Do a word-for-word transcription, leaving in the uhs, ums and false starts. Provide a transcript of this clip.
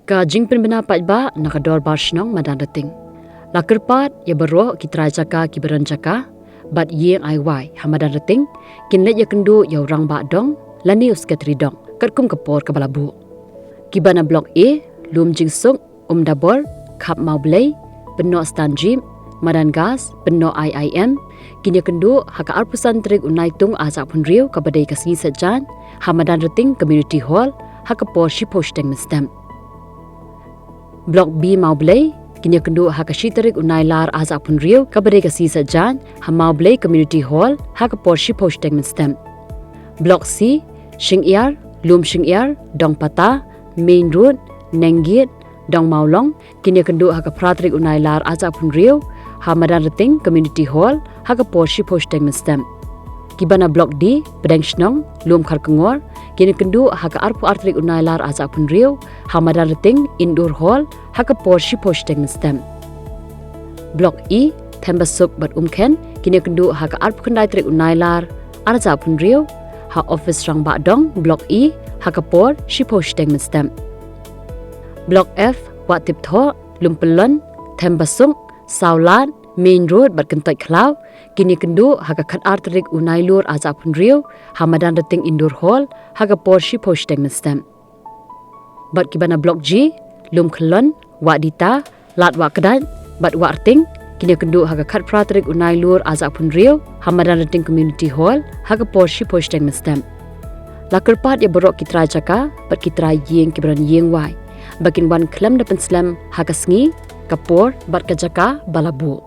Ka jingpynbna paidbah na ka Dorbar Shnong Madanrting. La kyrpad ïa baroh ki trai jaka, ki baron jaka bad ïing ai wai ha Madanrting kin leit ïakynduh ïa u Rangbah Dong lane u Sekretari Dong katkum ka por kaba la buh. Kiba na Block A, Lumjingsuk, Umdabor, Khap Mawblei, Pynnoh Stanjip, Madangas, Pynnoh I I M, kin ïakynduh ha ka arphew san tarik u Naitung arhajar arphew hynriew, kaba dei ka Sngi Saitjaiñ, ha Madanrting Community Hall ha ka por shiphew shiteng mynstep. Block B, Mawblei, kin ïakynduh ha ka shi tarik u Nailar arhajar arphew hynriew, kaba dei ka Sngi Saitjaiñ, ha Mawblei Community Hall ha ka por shiphew shiteng mynstep. Block C, Shingiar, Lumshingiar, Dongpata, Main Road, Nenggiet, Dongmawlong, kin ïakynduh ha ka phra tarik u Nailar arhajar arphew hynriew, ha Madanrting Community Hall ha ka por shiphew shiteng mynstep. Kiba na Block D, Pdengshnong, Lumkharkongor, kin ïakynduh ha ka arphew ar tarik u Nailar arhajar arphew hynriew, ha Madanrting Indoor Hall ha ka por shiphew shiteng mynstep. Block E, Thembasuk bad Umkhen, kin ïakynduh ha ka arphew khyndai tarik u Nailar arhajar arphew hynriew, ha Office Rangbah Dong Block E ha ka por shiphew shiteng mynstep. Block F, Wahtipthoh, Lumpylon, Thembasuk, Sawlad, Main Road bad Kyntoit Khlaw, kin ïakynduh ha ka khatar tarik u Nailur arhajar arphew hynriew, ha Madanrting Indoor Hall ha ka por shiphew shiteng mynstep. Bad kiba na Block G, Lumkhyllon, Wahdita, Lad Wahkdait bad Wahrting, kin ïakynduh ha ka khatphra tarik u Nailur arhajar arphew hynriew, ha Madanrting Community Hall ha ka por shiphew shiteng mynstep. La kyrpad ïa baroh ki trai jaka bad ki trai ïing, ki baron ïing wai, ba kin wan khlem da pynslem ha ka sngi, ka por bad ka jaka ba la buh.